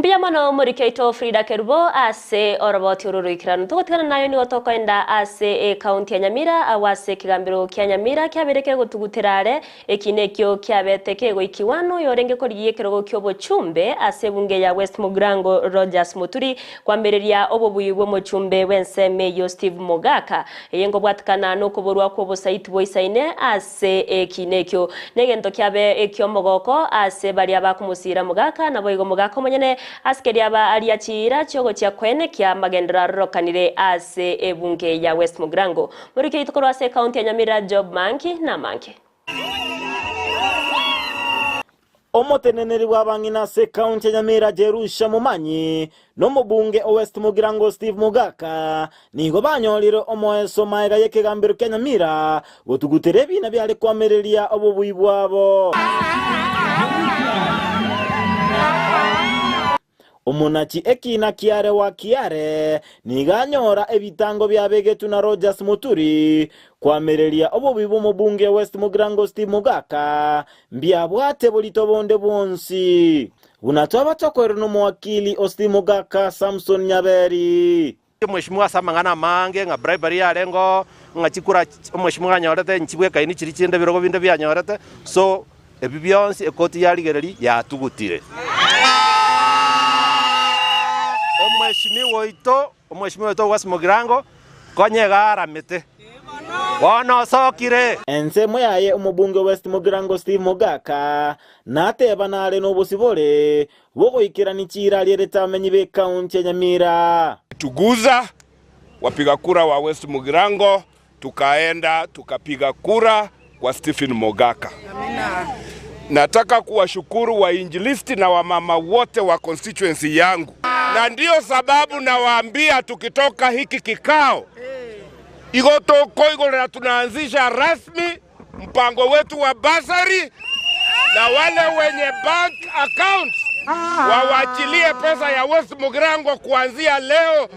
Mbuya mono omoriki oito Frida Kerubo ase oroboti oro roikeranu. Togotigana nayo nigo tokoenda ase ecounty ya Nyamira agwo ase ekegambero kia Nyamira kiabeire kegotugutera are Eki nekio kiabete kegoikigwa noyorenge korigia ekerogo ki'obochumbe ase ebunge ya West Mugirango Rogers Muturi kwambereria obobui bw'omochumbe bw'ensemo eyio Steve Mogaka. Eye nkobwatikana nokoborwa kw'obosaiti boisaine ase ekina ekio. Negento kiabe eki'omogoko ase baria bakomosiira Mogaka naboigo Mogaka omonyene ase keriaba aria chiira chiogochia koenekia amagenderero arorokanire ase ebunge ya West Mugirango. Morike oito korwa ase ecounty ya Nyamira Job Manki namange. Omoteneneri bw'abang'ina ase ekaunti ya Nyamira Jerusha Momanyi na omobunge o West Mugirango Steve Mogaka nigo banyorire omoeso maega y'ekegambero kia Nyamira gotugutera ebiina biare koamereria obobui bwabo. Omonachi ekiina kiare wa kiare nigo anyora ebitango biabegetwe na Rogers Muturi koamereria obobi bw'omobunge West Mugirango Steve Mogaka mbiabwate borito bonde bwonsi buna twaba tokoirwa nomowakili o Steve Mogaka Samson Nyaberi. Omweshimiwa ase amang'ana amange ng'a bribery yarenge oo, ng'a chikura omweshimiwa anyorete nchibwekaini chiria chinde ebirogo binde bianyorete, so ebi bionsi ekoti yarigereria yatugutire. Omweshimiwa oito, omweshimiwa oito West Mugirango, konya iga aramete, bono osokire. Ensemo yaye omobunge West Mugirango Steve Mogaka nateba nare nobosibore Bogoikerania chiira arierete abamenyi b'ekaunti ya Nyamira. Tuguza wapiga kura wa West Mugirango tukaenda tukapiga kura kwa Stephen Mogaka. Nataka kuwashukuru wainjilisti na wamama wote wa constituency yangu, na ndiyo sababu nawaambia tukitoka hiki kikao igo tokoigorera tunaanzisha rasmi mpango wetu wa basari na wale wenye bank accounts wawachilie pesa ya West Mugirango kuanzia leo.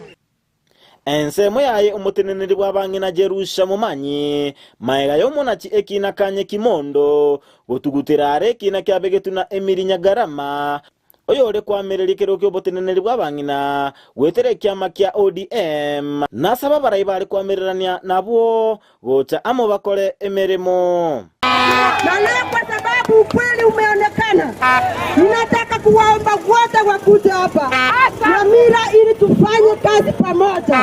Ensemo yaye omoteneneri bw'abang'ina Jerusha momanyi, magega y'omonachi ekiina kanye kimondo, gotugutera are ekiina kiabegetwe na Emiri Nyagarama, Oyore koamereria ekerogo ki'oboteneneri bw'abang'ina goetera ekiama kia ODM, nasaba abarai bare koamererania nabwo gocha amo bakore emeremo. Na leo kwa sababu ukweli umeonekana, ninataka kuwaomba wote wakuje hapa Nyamira ili tufanye kazi pamoja.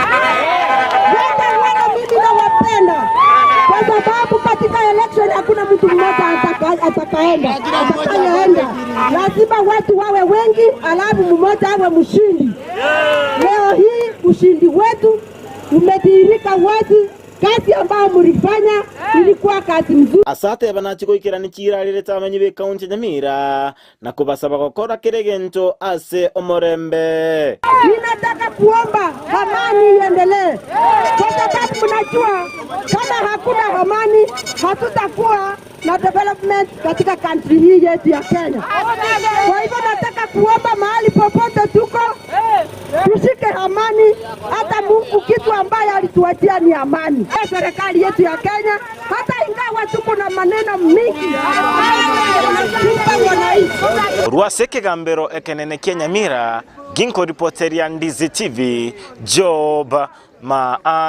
Wote wale mimi nawapenda kwa sababu katika election hakuna mtu mmoja atakaenda atakayeenda Lazima watu wawe wengi, alafu mmoja awe mshindi. Leo hii ushindi wetu umedhihirika wazi. Kazi ambayo mlifanya ilikuwa kazi mzuri. Ase ateba nachie goikerania chiirarerete abamenyi b'ekaunti ya Nyamira na kobasaba gokora kera egento ase omorembe. Ninataka kuomba amani iendelee, kwa sababu mnajua kama hakuna amani hatutakuwa na development katika country hii yetu ya Kenya. Kwa hivyo nataka kuomba mahali popote tuko tushike amani. Hata Mungu kitu ambaye alituachia ni amani. Serikali yetu ya Kenya, hata ingawa tuko na maneno mingi tupa wananchi. Korwa ase ekegambero ekenene kia Nyamira, ginkoripoteria Ndizi TV, Job Maa.